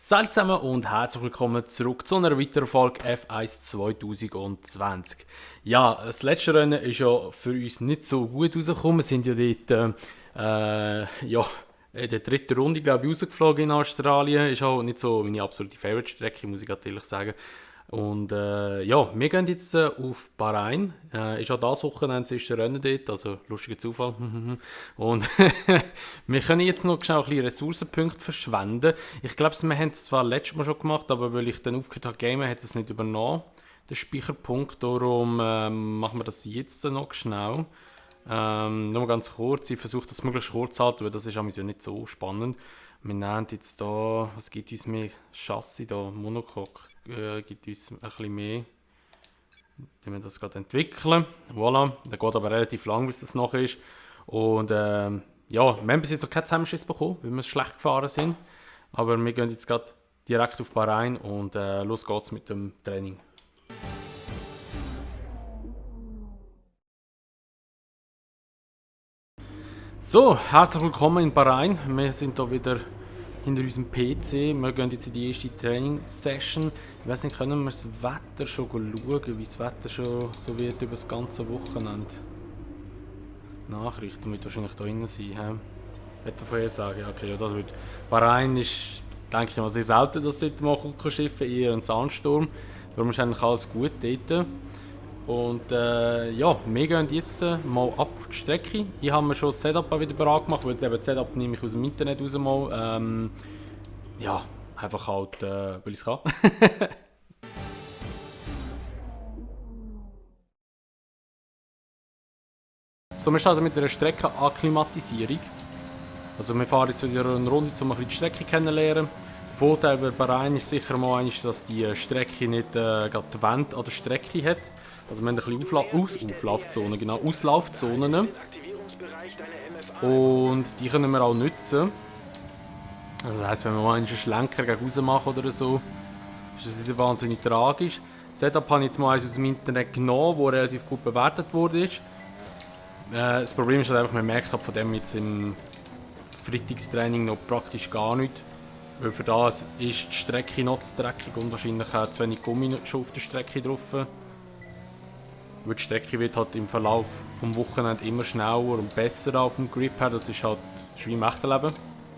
Hallo zusammen und herzlich willkommen zurück zu einer weiteren Folge F1 2020. Ja, das letzte Rennen ist ja für uns nicht so gut rausgekommen. Wir sind ja dort in der dritten Runde, glaube ich, rausgeflogen in Australien. Ist auch nicht so meine absolute Favorite-Strecke, muss ich ganz ehrlich sagen. Und wir gehen jetzt auf Bahrain. Ist auch das Wochenende das erste Rennen dort, also lustiger Zufall. Und wir können jetzt noch schnell ein bisschen Ressourcenpunkte verschwenden. Ich glaube, wir haben es zwar letztes Mal schon gemacht, aber weil ich dann aufgehört habe, Gamen, hat es nicht übernommen, den Speicherpunkt. Darum machen wir das jetzt noch schnell. Nur ganz kurz, ich versuche das möglichst kurz zu halten, weil das ist ja nicht so spannend. Wir nehmen jetzt hier, was gibt uns mehr? Chassis hier, Monocoque gibt uns ein bisschen mehr. Wenn wir das gerade entwickeln. Voilà, der geht aber relativ lang, bis das noch ist. Und wir haben bis jetzt noch keinen Zusammenschiss bekommen, weil wir schlecht gefahren sind. Aber wir gehen jetzt gerade direkt auf Bahrain und los geht's mit dem Training. So, herzlich willkommen in Bahrain. Wir sind hier wieder hinter unserem PC. Wir gehen jetzt in die erste Training-Session. Ich weiß nicht, können wir das Wetter schon schauen, wie das Wetter schon so wird über das ganze Wochenende? Nachrichten wird wahrscheinlich da drin sein. Wettervorhersage, okay, ja, das wird. Bahrain ist, denke ich mal, sehr selten, dass dort mal Schiffe, eher ein Sandsturm. Darum ist eigentlich alles gut dort. Und wir gehen jetzt mal ab auf die Strecke. Ich habe mir schon das Setup wieder bereit gemacht, weil das Setup nehme ich aus dem Internet raus mal. Einfach halt, weil ich es kann. So, wir starten mit einer Streckenakklimatisierung. Also wir fahren jetzt wieder eine Runde, um ein bisschen die Strecke kennenzulernen. Der Vorteil bei Bahrain ist sicher mal, dass die Strecke nicht gerade die Wände an der Strecke hat. Also wir haben ein bisschen Auslaufzonen, genau, Auslaufzonen. Und die können wir auch nutzen. Also das heisst, wenn wir mal einen Schlenker gegen raus machen oder so, ist das wieder wahnsinnig tragisch. Das Setup habe ich jetzt mal eins aus dem Internet genommen, das relativ gut bewertet wurde. Das Problem ist halt einfach, man merkt von dem jetzt im Freitagstraining noch praktisch gar nichts. Weil für das ist die Strecke noch zu dreckig und wahrscheinlich auch zu wenig Gummi schon auf der Strecke drauf. Weil die Strecke wird halt im Verlauf des Wochenende immer schneller und besser auf dem Grip her. Das ist halt wie im echten Leben.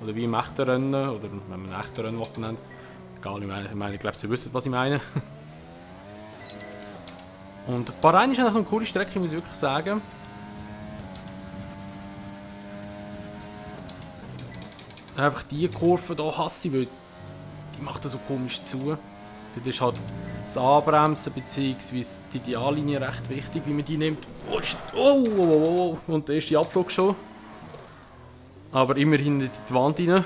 Oder wie im echten Rennen. Oder wenn man ein echten Rennwochenende. Egal, ich glaube, Sie wissen, was ich meine. Und Bahrain ist eigentlich eine coole Strecke, muss ich wirklich sagen. Einfach die Kurve hier hasse ich, weil die macht so komisch zu. Dort ist halt das Anbremsen bzw. die Ideallinie recht wichtig, wie man die nimmt. Oh. Und der erste Abflug schon. Aber immerhin in die Wand rein.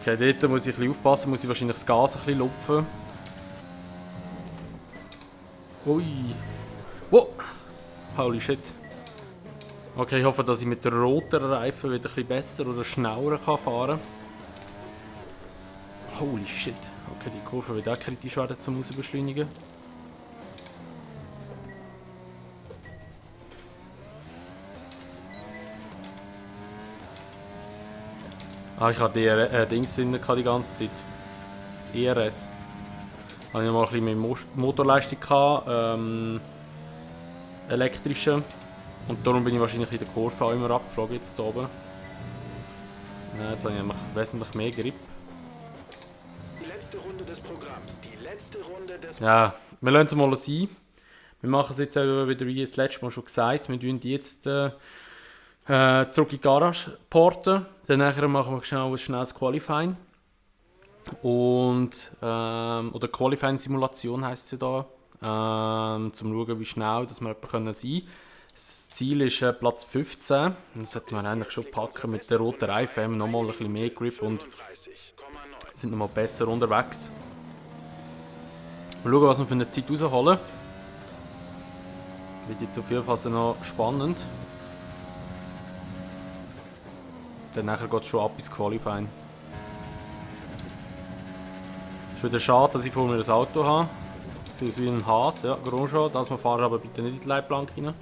Okay, dort muss ich ein bisschen aufpassen, muss ich wahrscheinlich das Gas ein bisschen lupfen. Ui. Wow. Holy shit. Okay, ich hoffe, dass ich mit den roten Reifen wieder ein bisschen besser oder schneller fahren kann. Holy shit. Okay, die Kurve wird auch kritisch werden zum Ausbeschleunigen. Ich hatte die Dings drin die ganze Zeit. Das ERS. Da hatte ich noch mal ein bisschen mehr Motorleistung gehabt, elektrische. Und darum bin ich wahrscheinlich in der Kurve auch immer abgeflogen jetzt hier oben. Ja, jetzt habe ich nämlich wesentlich mehr Grip. Die letzte Runde des Programms. Die letzte Runde des... Ja, wir lassen es mal sein. Wir machen es jetzt wieder, wie das letzte Mal schon gesagt. Wir tun die jetzt zurück in die Garage porten. Dann machen wir schnell ein schnelles Qualifying. Und, oder Qualifying-Simulation heisst sie da. Um zu schauen, wie schnell dass wir sein können. Das Ziel ist Platz 15. Das sollten wir eigentlich schon packen mit den roten Reifen. Haben wir nochmal ein bisschen mehr Grip und sind nochmal besser unterwegs. Mal schauen, was wir für eine Zeit rausholen. Wird jetzt auf jeden Fall noch spannend. Dann geht es schon ab ins Qualifying. Es ist wieder schade, dass ich vor mir das Auto habe. Das ist wie ein Haas, ja, Grosjean. Das wir fahren aber bitte nicht in die Leitplanke rein.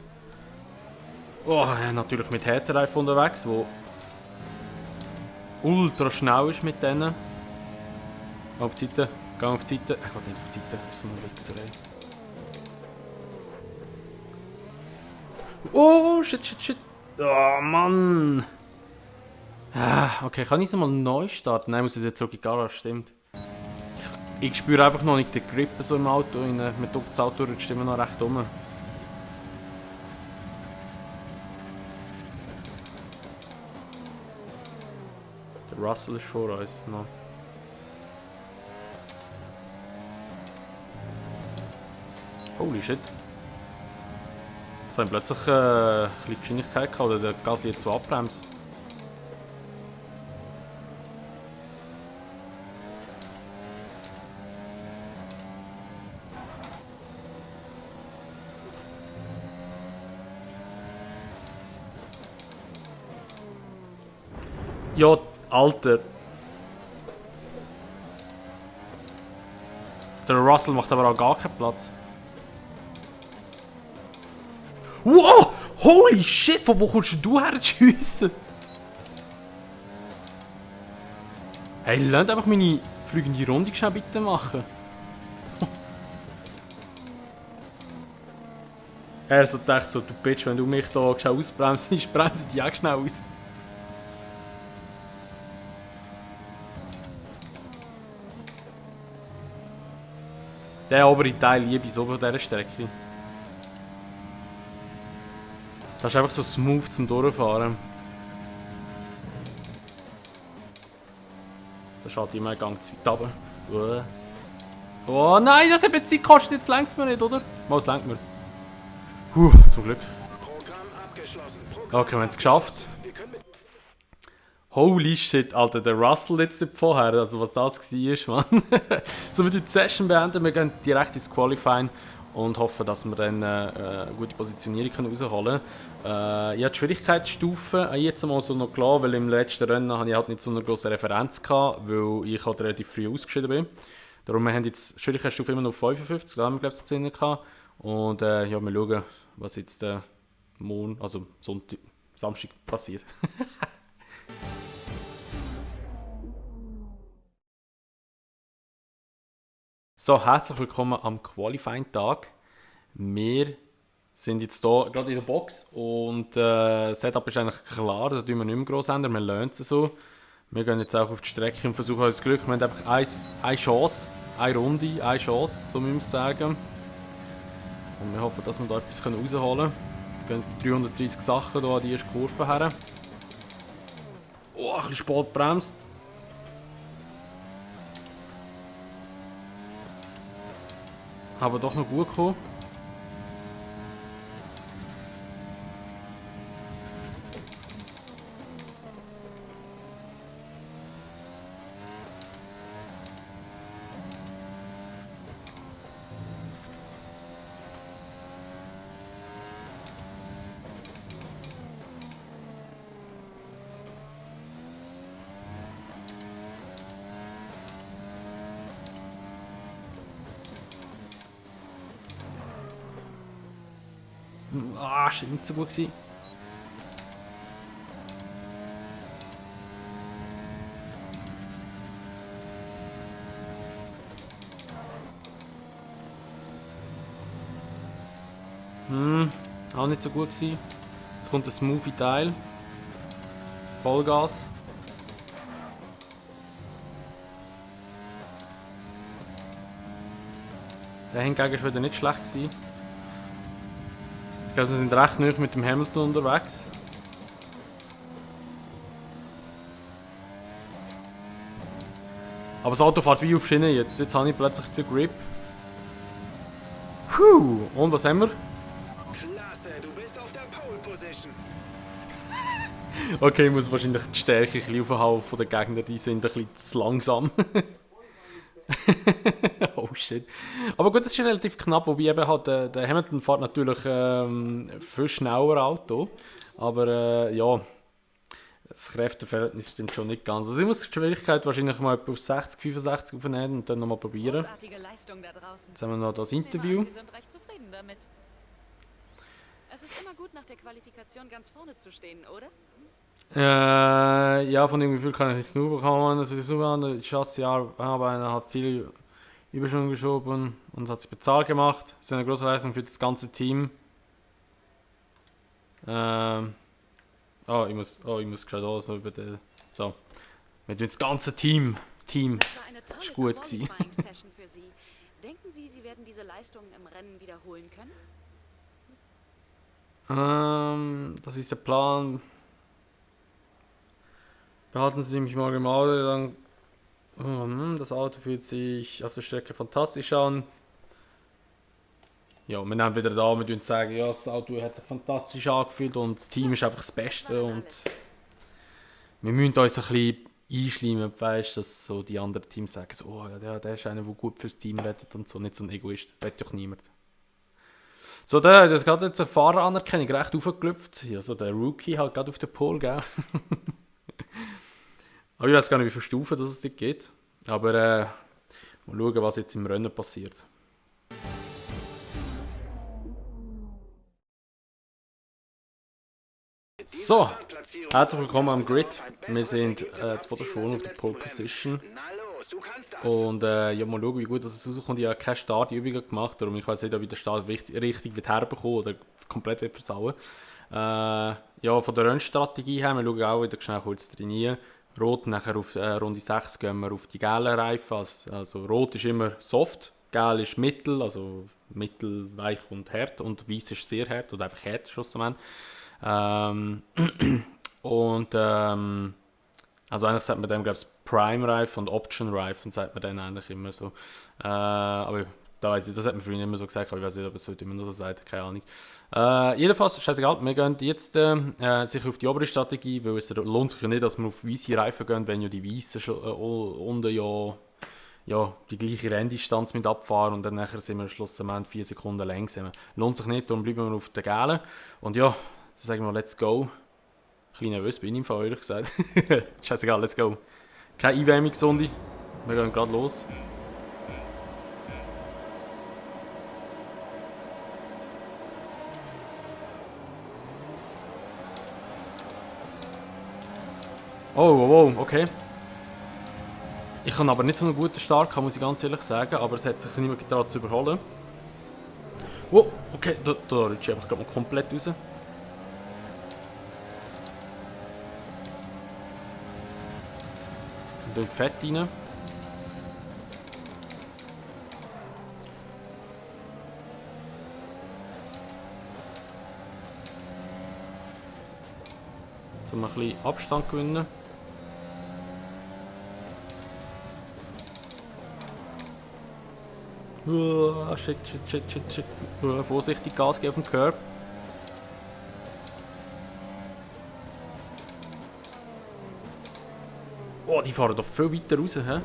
Oh, natürlich mit Härtereifen unterwegs, wo ultra schnell ist mit denen. Geh auf die Seite, geh auf die Seite. Ich will nicht auf die Seite, das ist so eine Wichserei. Oh, shit, shit, shit. Oh, Mann. Ah, okay, kann ich es mal neu starten? Nein, muss ich jetzt zurück in die Garage, stimmt. Ich spüre einfach noch nicht den Grip so im Auto. Mit das Auto rutscht immer noch recht um. Der Russell ist vor uns noch. Holy shit. Jetzt haben wir plötzlich ein bisschen Geschwindigkeit gehabt, oder der Gasly jetzt so abbremst. Ja, Alter. Der Russell macht aber auch gar keinen Platz. Wow! Holy shit! Von wo kommst du her schiessen? Hey, lasst einfach meine fliegende Runde schnell bitte machen. Er so dachte so, du Bitch, wenn du mich da schnell ausbremst, bremse die auch schnell aus. Der obere Teil liebe ich so von dieser Strecke. Das ist einfach so smooth zum Durchfahren. Da schaut immer ein Gang zu weit runter. Oh nein, das hat mir Zeit gekostet, jetzt längt es mir nicht, oder? Mal, es längt mir. Zum Glück. Programm abgeschlossen. Okay, wir haben es geschafft. Holy shit, Alter, der Russell jetzt vorher, also was das war, Mann. So, wir die Session beenden, wir gehen direkt ins Qualifying und hoffen, dass wir dann eine gute Positionierung rausholen können. Ich habe die Schwierigkeitsstufen jetzt einmal so noch klar, weil im letzten Rennen hatte ich halt nicht so eine grosse Referenz gehabt, weil ich halt relativ früh ausgeschieden bin. Darum wir haben jetzt die Schwierigkeitsstufe immer noch auf 55, da haben wir glaube ich das drin gehabt. Und ja, wir schauen, was jetzt morgen, also Sonntag, Samstag passiert. So, herzlich willkommen am Qualifying-Tag. Wir sind jetzt hier gerade in der Box und das Setup ist eigentlich klar, da tun wir nicht mehr gross ändern, wir lernen es so. Wir gehen jetzt auch auf die Strecke und versuchen unser Glück. Wir haben einfach eine Chance, eine Runde, eine Chance, so müssen wir es sagen. Und wir hoffen, dass wir da etwas rausholen können. Wir gehen 330 Sachen hier an die erste Kurve her. Oh, ein bisschen spät bremst. Aber doch noch gut gekommen. Ah, ist nicht so gut gewesen. Auch nicht so gut gewesen. Jetzt kommt ein smoothie Teil. Vollgas. Der hingegen war wieder nicht schlecht gewesen. Ich glaube, sie sind recht nah mit dem Hamilton unterwegs. Aber das Auto fährt wie auf Schiene jetzt. Jetzt habe ich plötzlich den Grip. Puh. Und was haben wir? Klasse, du bist auf der Pole Position. Okay, ich muss wahrscheinlich die Stärke ein bisschen aufhauen von den Gegnern. Die sind ein bisschen zu langsam. Oh shit. Aber gut, das ist relativ knapp, wobei eben halt, der Hamilton fährt natürlich viel schneller Auto. Aber ja, das Kräfteverhältnis stimmt schon nicht ganz. Also ich muss die Schwierigkeit wahrscheinlich mal auf 60, 65 aufnehmen und dann nochmal probieren. Großartige Leistung da draußen. Jetzt haben wir noch das Ich nehme Interview. an, Sie sind recht zufrieden damit. Es ist immer gut, nach der Qualifikation ganz vorne zu stehen, oder? Ja, von dem Gefühl kann ich nicht genug bekommen. Also die sogenannte Chassis-Arbeiter hat viele Überstunden geschoben und hat sie bezahlt gemacht. Das ist eine große Leistung für das ganze Team. Ich muss gerade auch so über den... So. Wir tun das ganze Team. Das Team Das war eine tolle ist gut gewesen. Qualifying-Session für Sie. Denken Sie, Sie werden diese Leistung im Rennen wiederholen können? Das ist der Plan. Behalten Sie mich morgen im Auto, dann... Das Auto fühlt sich auf der Strecke fantastisch an. Ja, wir nehmen wieder da, wir sagen, ja, das Auto hat sich fantastisch angefühlt und das Team ist einfach das Beste und wir müssen uns ein bisschen einschleimen, weißt, dass so die anderen Teams sagen, so, oh, ja, der ist einer, der gut fürs Team rettet und so, nicht so ein Egoist, rettet doch niemand. So, das ist gerade jetzt eine Fahreranerkennung recht aufgelüpft. Ja, so der Rookie halt gerade auf den Pole, gell? Aber ich weiß gar nicht, wie viele Stufen das es dort geht. Aber mal schauen, was jetzt im Rennen passiert. So, herzlich willkommen am Grid. Wir sind zweiter vorne auf der Pole Position. Und ja, mal schauen, wie gut das rauskommt. Ich habe keine Startübungen gemacht, darum ich weiß nicht, ob ich den Start richtig herbekomme oder komplett versauen. Ja, von der Rennstrategie her, wir schauen auch wieder schnell kurz trainieren. Rot, nachher auf Runde 6 gehen wir auf die gelben Reifen. Also rot ist immer soft, gel ist mittel, also mittel, weich und hart. Und weiß ist sehr hart oder einfach hart schlussendlich. Also eigentlich sagt man dem, glaube ich, Prime-Reifen und Option-Reifen, sagt man dann eigentlich immer so. Aber da weiss ich, das hat man früher immer so gesagt, aber ich weiß nicht, ob es heute immer noch so sagt, keine Ahnung. Jedenfalls, scheißegal, wir gehen jetzt sicher auf die obere Strategie, weil es lohnt sich ja nicht, dass wir auf weisse Reifen gehen, wenn ja die weißen schon unten ja, die gleiche Renndistanz mit abfahren und dann nachher sind wir schlussendlich 4 Sekunden länger. Lohnt sich nicht, darum bleiben wir auf der gelben. Und ja, dann sagen wir, let's go. Ein bisschen nervös bin ich im Fall, ehrlich gesagt. Scheißegal, let's go. Keine Einwärmungsrunde. Wir gehen gerade los. Oh, okay. Ich habe aber nicht so einen guten Start, muss ich ganz ehrlich sagen, aber es hat sich niemand getraut zu überholen. Oh, okay, da rutsche ich einfach mal komplett raus. Durch Fett rein. Jetzt haben wir ein bisschen Abstand gewinnen. Shit. Vorsichtig Gas geben auf dem Curb. Oh, die fahren doch viel weiter raus, hä?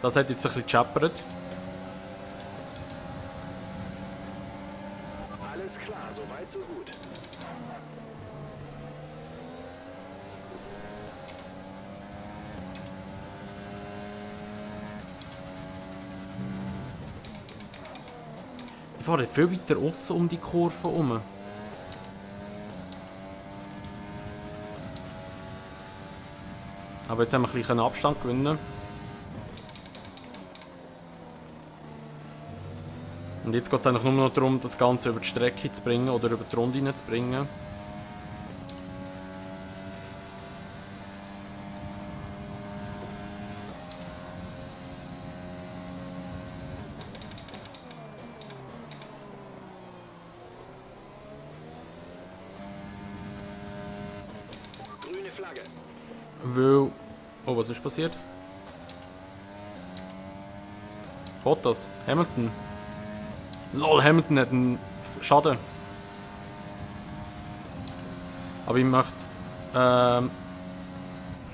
Das hat jetzt ein bisschen gechappert. Alles klar, soweit so gut. Die fahren viel weiter aussen um die Kurve herum. Aber jetzt haben wir ein bisschen Abstand gewinnen. Und jetzt geht es eigentlich nur noch darum, das Ganze über die Strecke zu bringen oder über die Runde zu bringen. Grüne Flagge. Weil... Oh, was ist passiert? Bottas, Hamilton. Lol, Hamilton hat einen Schaden. Aber ich möchte...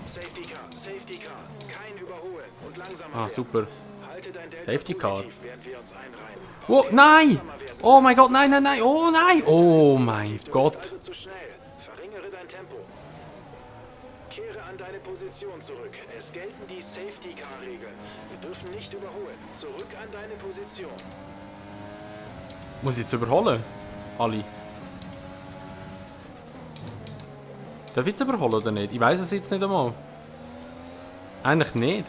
Safety Car. Kein Überholen und langsamer werden. super. Halte dein Delta Safety Car. positiv, während wir uns einreihen. Oh, nein! Oh mein Gott, nein! Oh nein! Oh mein Gott! Also zu schnell. Verringere dein Tempo. Kehre an deine Position zurück. Es gelten die Safety Car Regeln. Wir dürfen nicht überholen. Zurück an deine Position. Muss ich jetzt überholen? Ali. Darf ich jetzt überholen oder nicht? Ich weiß es jetzt nicht einmal. Eigentlich nicht.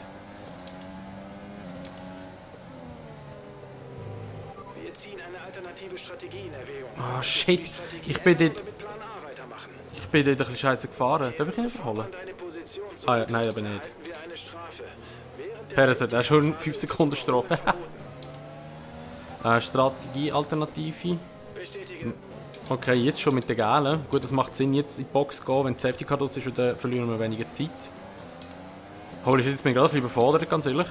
Wir ziehen eine alternative Strategie in Erwägung. Ah, shit. Die Strategie Ich bin ändern dort, oder mit Plan A weitermachen. ich bin dort ein bisschen scheiße gefahren. Darf ich ihn Sofort überholen? an deine Position Ah, ja, zurück, nein, sonst aber nicht. erhalten wir eine Strafe. Während der Perez hat auch schon Safety-Car-Phase 5 ist Sekunden das Überholen Strafe. verboten. Strategie-Alternative. Bestätigen. Okay, jetzt schon mit den Gelen. Gut, das macht Sinn, jetzt in die Box zu gehen. Wenn die Safety Car aus ist, dann verlieren wir weniger Zeit. Holy shit, jetzt bin ich gerade ein bisschen überfordert, ganz ehrlich.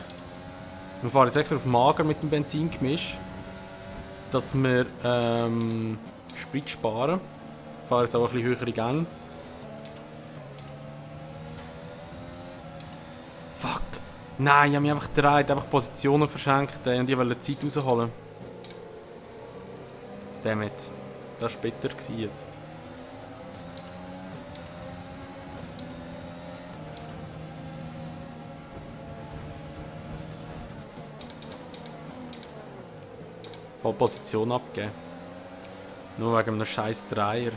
Wir fahren jetzt extra auf Mager mit dem Benzingemisch, dass wir Sprit sparen. Wir fahren jetzt auch ein bisschen höhere Gänge. Fuck! Nein, ich habe mich einfach gedreht, einfach Positionen verschenkt und ich wollte Zeit rausholen. Dammit. Das war bitter jetzt. Voll Position abgeben. Nur wegen einem scheiß Dreier.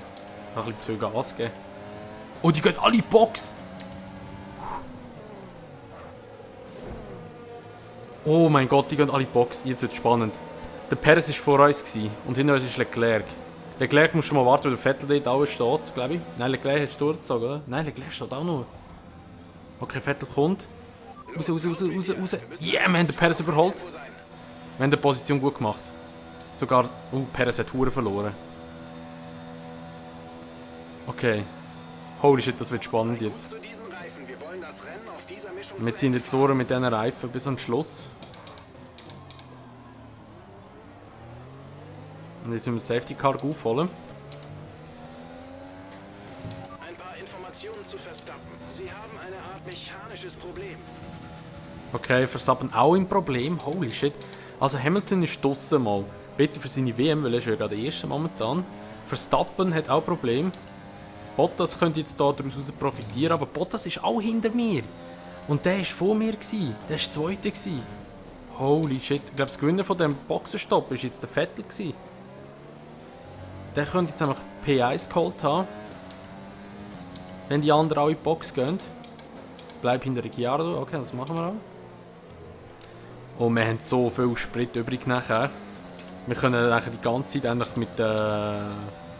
Ein bisschen zu viel Gas geben. Oh, die gehen alle in die Box! Oh mein Gott, die gehen alle in die Box. Jetzt wird es spannend. Der Perez war vor uns und hinter uns ist Leclerc. Leclerc muss schon mal warten, weil der Vettel dort auch steht, glaube ich. Nein, Leclerc hat durchgezogen, oder? Nein, Leclerc steht auch noch. Okay, Vettel kommt. Raus. Yeah, wir haben den Perez überholt. Wir haben die Position gut gemacht. Sogar, Perez hat Huren verloren. Okay. Holy shit, das wird spannend jetzt. Zu diesen Reifen. Wir wollen das Rennen auf dieser Mischung Wir ziehen jetzt durch mit diesen Reifen bis zum Schluss. Und jetzt müssen wir das Safety Car aufholen. Ein paar Informationen zu Verstappen. Sie haben eine Art mechanisches Problem. Okay, Verstappen auch im Problem. Holy shit. Also Hamilton ist draussen mal. Bitte für seine WM, weil er ist ja gerade der Erste momentan. Verstappen hat auch Probleme. Bottas könnte jetzt da daraus profitieren, aber Bottas ist auch hinter mir. Und der war vor mir. Der war Zweiter. Holy shit. Ich glaube, das Gewinnen von diesem Boxenstopp war jetzt der Vettel. Der könnte jetzt einfach P1 geholt haben. Wenn die anderen auch in die Box gehen. Bleib hinter Ricciardo. Okay, das machen wir auch. Und wir haben so viel Sprit übrig nachher. Wir können eigentlich die ganze Zeit eigentlich mit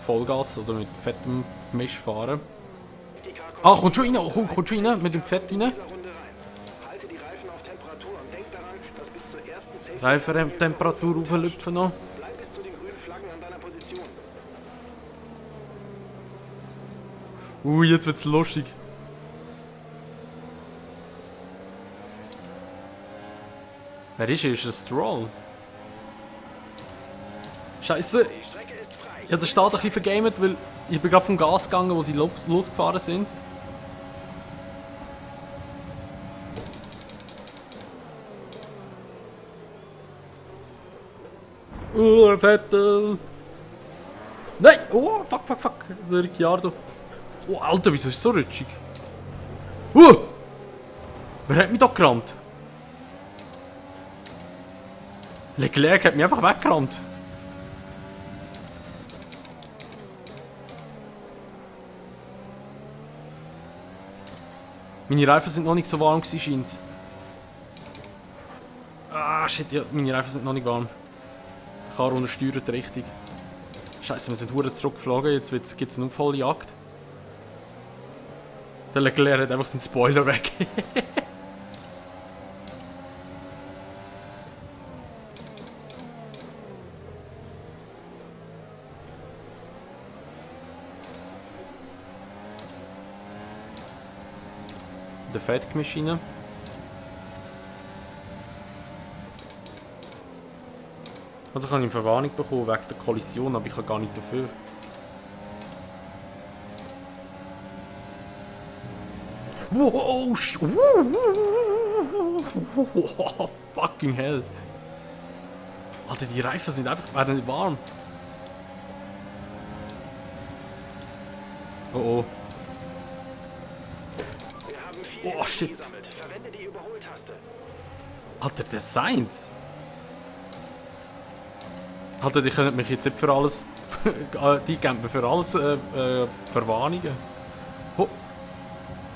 Vollgas oder mit fettem Gemisch fahren. Ah, kommt schon rein, kommt schon rein, mit dem Fett rein. Halte die Reifen auf Temperatur und denk daran, dass bis zur ersten Safety Reifentemperatur auflüpfen noch. bleib bis zu den grünen Flaggen an deiner Position. Jetzt wird's lustig. Wer ist er? Ist das Stroll? Scheiße! Die Strecke ist frei. Ich habe den Start ein bisschen vergamet, weil ich bin gerade vom Gas gegangen, wo sie losgefahren sind. Vettel! Nein! Oh, fuck! Der Ricciardo. Oh, Alter, wieso ist es so rutschig? Wer hat mich da gerammt? Leclerc hat mich einfach weggerammt. Meine Reifen sind noch nicht so warm gewesen, scheint's. Ah, shit, ja, meine Reifen sind noch nicht warm. Die Karre untersteuert richtig. Scheiße, wir sind verdammt zurückgeflogen, jetzt gibt es eine Aufholjagd. Der Leclerc hat einfach seinen Spoiler weg. Der Fettmaschine. Also ich habe eine Verwarnung bekommen wegen der Kollision, aber ich habe gar nicht dafür. Wow, fucking hell. Alter, die Reifen sind werden nicht warm. Oh. Wir haben viel Oh, Energie shit. gesammelt. Verwende die Überholtaste. Alter, der Sainz. Alter, die können mich jetzt nicht für alles... die geben mir für alles Verwarnungen. Oh.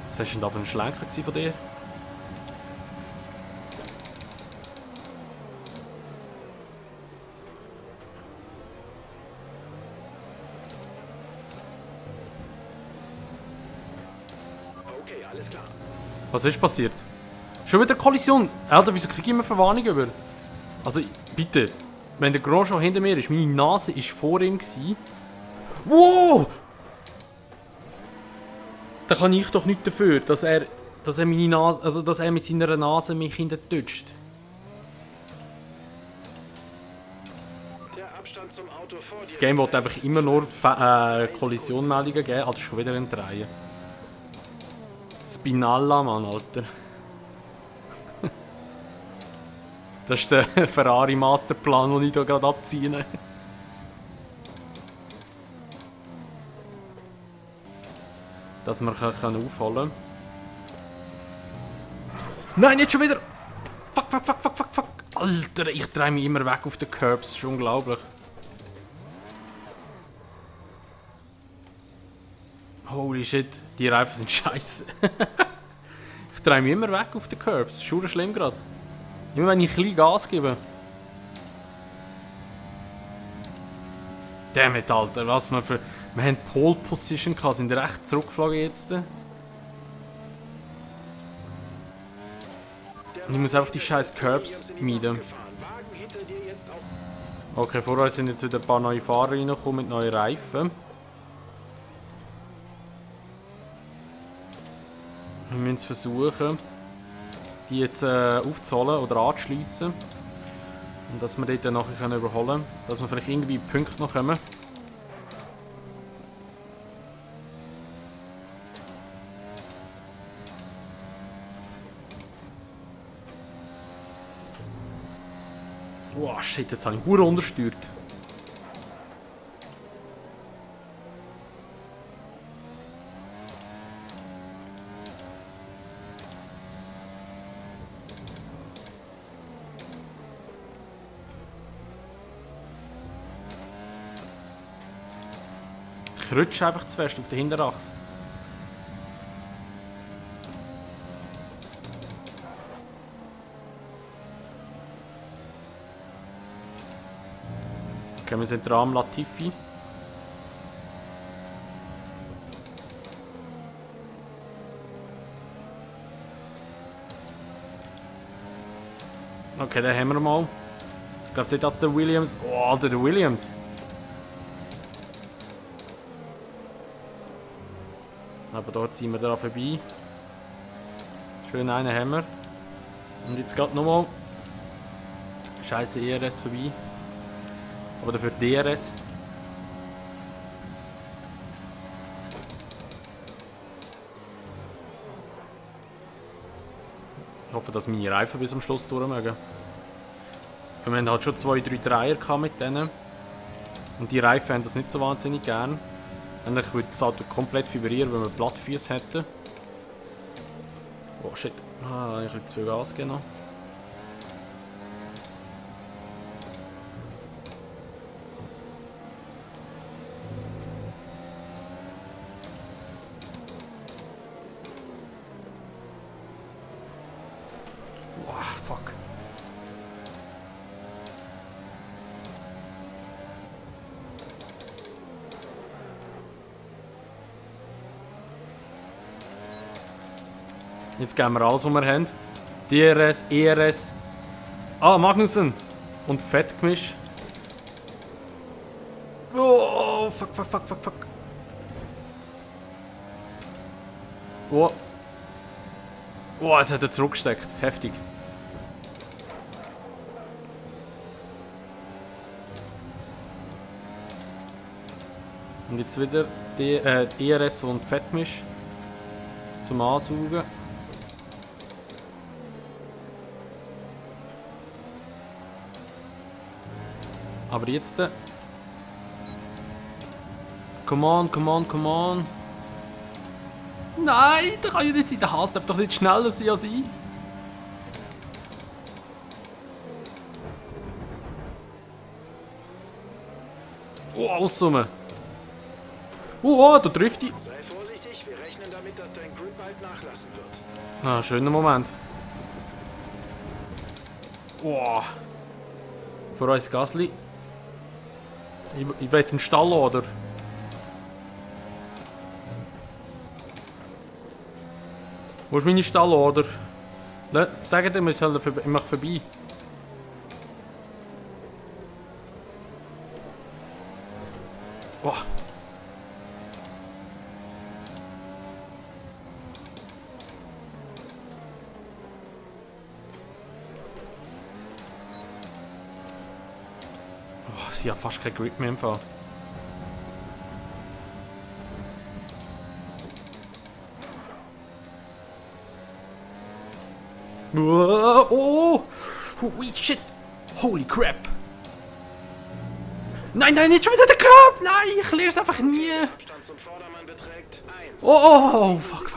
Was hast du denn da für ein Schlenker von dir? Okay, alles klar. Was ist passiert? Schon wieder Kollision? Alter, wieso kriege ich immer Verwarnung über? Also, bitte. Wenn der Grosjean hinter mir ist, meine Nase war vor ihm. Wow! Da kann ich doch nicht dafür, dass er meine Nase, also dass er mit seiner Nase mich hintertutscht. Der Abstand zum Auto vor Das dir Game beträgt will einfach immer nur 3 Kollisionmeldungen geben, also schon wieder ein Drehen. Spinalla, Mann, Alter. Das ist der Ferrari Masterplan, den ich hier gerade abziehe. Dass wir aufholen können. Nein, nicht schon wieder! Fuck, fuck, fuck, fuck, fuck, fuck! Alter, ich drehe mich immer weg auf den Curbs, das ist unglaublich. Holy shit, die Reifen sind scheiße. Ich drehe mich immer weg auf den Curbs, das ist schon schlimm gerade. Immer wenn ich ein bisschen Gas gebe. Dammit, Alter, was wir für... Wir haben Pole Position gehabt, sind recht zurückgeflogen jetzt. Und ich muss einfach die scheiß Curbs meiden. Okay, vorher sind jetzt wieder ein paar neue Fahrer reingekommen mit neuen Reifen. Wir müssen versuchen, die jetzt aufzuholen oder anzuschliessen. Und dass wir dort dann nachher überholen können. Dass wir vielleicht irgendwie Punkte noch kommen. Wow, shit, jetzt habe ich gut untersteuert. Ich rutsche einfach zu fest auf der Hinterachse. Okay, wir sind dran am Latifi. Okay, den haben wir mal. Ich glaube, sieht das der Williams. Oh, Alter, der Williams. Aber dort ziehen wir da vorbei. Schön einen haben wir. Und jetzt geht nochmal. Scheiße ERS vorbei. Oder für DRS. Ich hoffe, dass meine Reifen bis zum Schluss durchmögen. Wir haben halt schon 2-3 Dreier mit denen. Und die Reifen haben das nicht so wahnsinnig gern. Eigentlich würde das Auto komplett vibrieren, wenn wir Plattfüße hätten. Oh shit. Ah, ich habe zu viel Gas gegeben. Oh, fuck. Jetzt geben wir alles, was wir haben. DRS, ERS. Ah, Magnussen. Und Fettgemisch. Oh, fuck, fuck, fuck, fuck, fuck. Oh. Oh, jetzt hat er zurückgesteckt. Heftig. Und jetzt wieder ERS und Fettgemisch zum Ansaugen. Aber jetzt... Come on, come on, come on. Nein, der kann ja nicht sein. Der Haas darf doch nicht schneller sein als ich. Oh, aussumme. Da trifft die. Sei vorsichtig, wir rechnen damit, dass dein Grip bald nachlassen wird. Ah, schöner Moment. Oh. Für uns Gasli. Ich will den Stall, oder? Wo ist meine Stall, oder? Sagt ihm, ich soll vorbei. Oh. Sie hat fast kein Grip mehr im Fall. Oh! Holy shit! Holy crap! Nein, nicht schon wieder der Cup! Nein, ich lerne es einfach nie! Abstand zum Vordermann beträgt 1. Oh, fuck.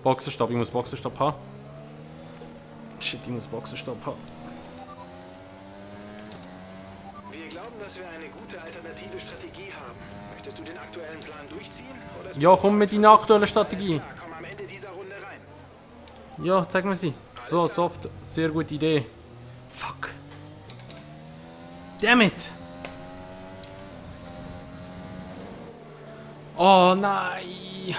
Boxenstopp, ich muss Boxenstopp haben. Shit, ich muss Boxenstopp haben. Wir glauben, dass wir eine gute alternative Strategie haben. Möchtest du den aktuellen Plan durchziehen? Oder Ja, komm mit deiner aktuellen Strategie. Alles klar, komm am Ende dieser Runde rein. Ja, zeig mir sie. So, soft. Sehr gute Idee. Fuck. Damn it. Oh nein.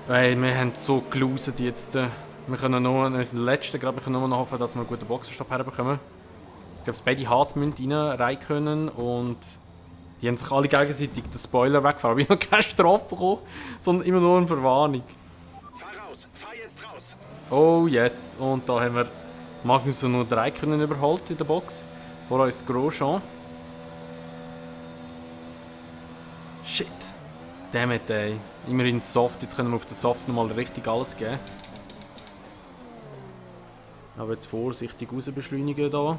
Ey, wir haben so geloset jetzt. Wir können nur, wir sind der Letzte, glaube ich, können nur noch hoffen, dass wir einen guten Boxenstopp herbekommen. Ich glaube, beide Haas müssen rein können und die haben sich alle gegenseitig den Spoiler weggefahren. Aber ich habe noch keine Strafe bekommen, sondern immer nur eine Verwarnung. Fahr raus, fahr jetzt raus. Oh yes, und da haben wir Magnus nur 3 können überholt in der Box. Vor uns Grosjean. Shit. Dammit, ey. Immerhin Soft, jetzt können wir auf der Soft nochmal richtig alles geben. Aber jetzt vorsichtig raus beschleunigen hier.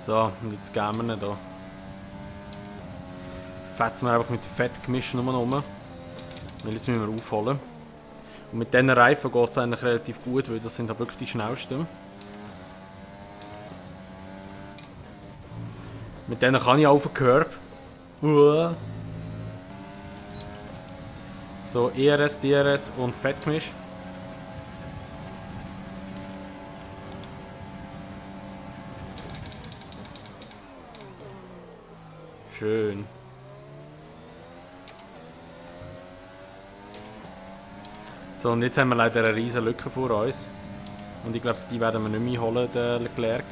So, und jetzt gehen wir ihn hier. Fetzen wir einfach mit Fettgemisch nur noch rum. Weil das müssen wir aufholen. Und mit diesen Reifen geht es eigentlich relativ gut, weil das sind halt wirklich die schnellsten. Mit denen kann ich auf den Curb. So, ERS, DRS und Fettgemisch. Schön. So, und jetzt haben wir leider eine riesige Lücke vor uns. Und ich glaube, die werden wir nicht mehr holen, den Leclerc.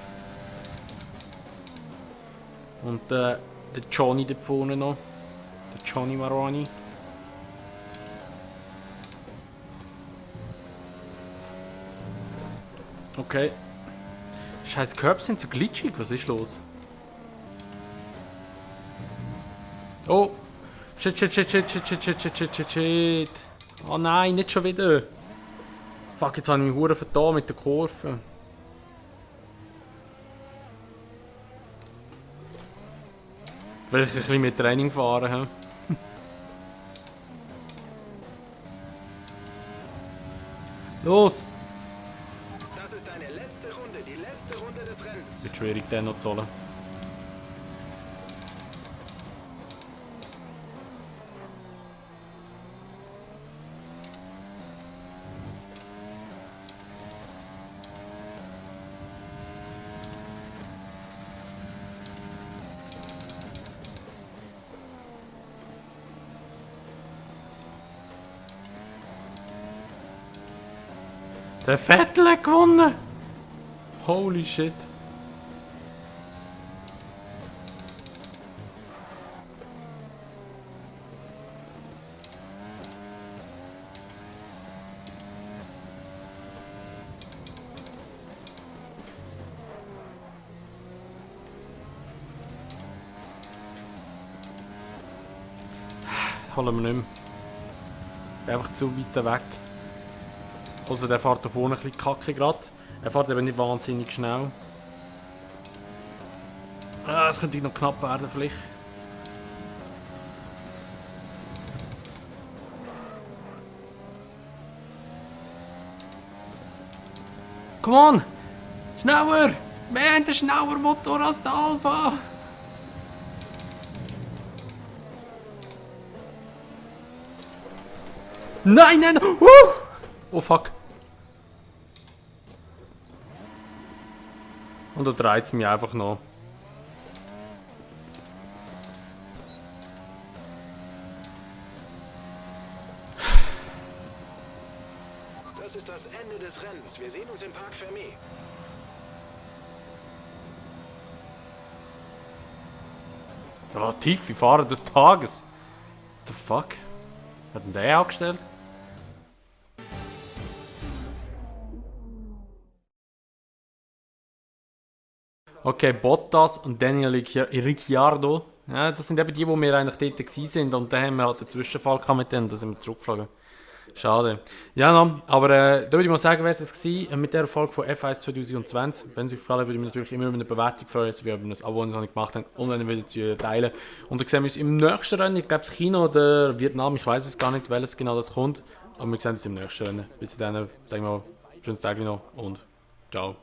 Und der Johnny da vorne noch. Der Johnny Maroni. Okay. Scheiß Curbs sind so glitschig, was ist los? Oh! Shit. Oh nein, nicht schon wieder. Fuck, jetzt habe ich mich hure vertan mit der Kurve. Will ich ein bisschen mit Training fahren, he? Los! Das ist deine letzte Runde, die letzte Runde des Rennens. Wird schwierig, den noch zu holen. Der Vettel hat gewonnen! Holy shit! Holen wir nicht mehr. Bin einfach zu weit weg. Also der fährt da vorne ein bisschen kacke gerade. Er fährt eben nicht wahnsinnig schnell. Ah, es könnte noch knapp werden vielleicht. Come on! Schneller! Wir haben einen schnelleren Motor als der Alpha. Nein, nein, oh fuck. Und da dreht es mich einfach noch. Das ist das Ende des Rennens. Wir sehen uns im Parc Fermé. Oh, tiefe Fahrer des Tages. The fuck? Hat denn der angestellt? Okay, Bottas und Daniel Ricciardo. Ja, das sind eben die, wo wir eigentlich dort gewesen sind. Und dann haben wir halt einen Zwischenfall gehabt mit denen, da sind wir zurückgeflogen. Schade. Ja, no, aber da würde ich mal sagen, wäre es gewesen mit der Folge von F1 2020. Wenn es euch gefallen hat, würde ich mich natürlich immer über eine Bewertung freuen, sowie über ein Abo, wenn ihr es noch nicht gemacht habt, und wenn ihr wieder teilen. Und dann sehen wir uns im nächsten Rennen. Ich glaube, das China oder Vietnam, ich weiß es gar nicht, welches genau das kommt. Aber wir sehen uns im nächsten Rennen. Bis dann, sagen wir mal, schönes Tag noch und ciao.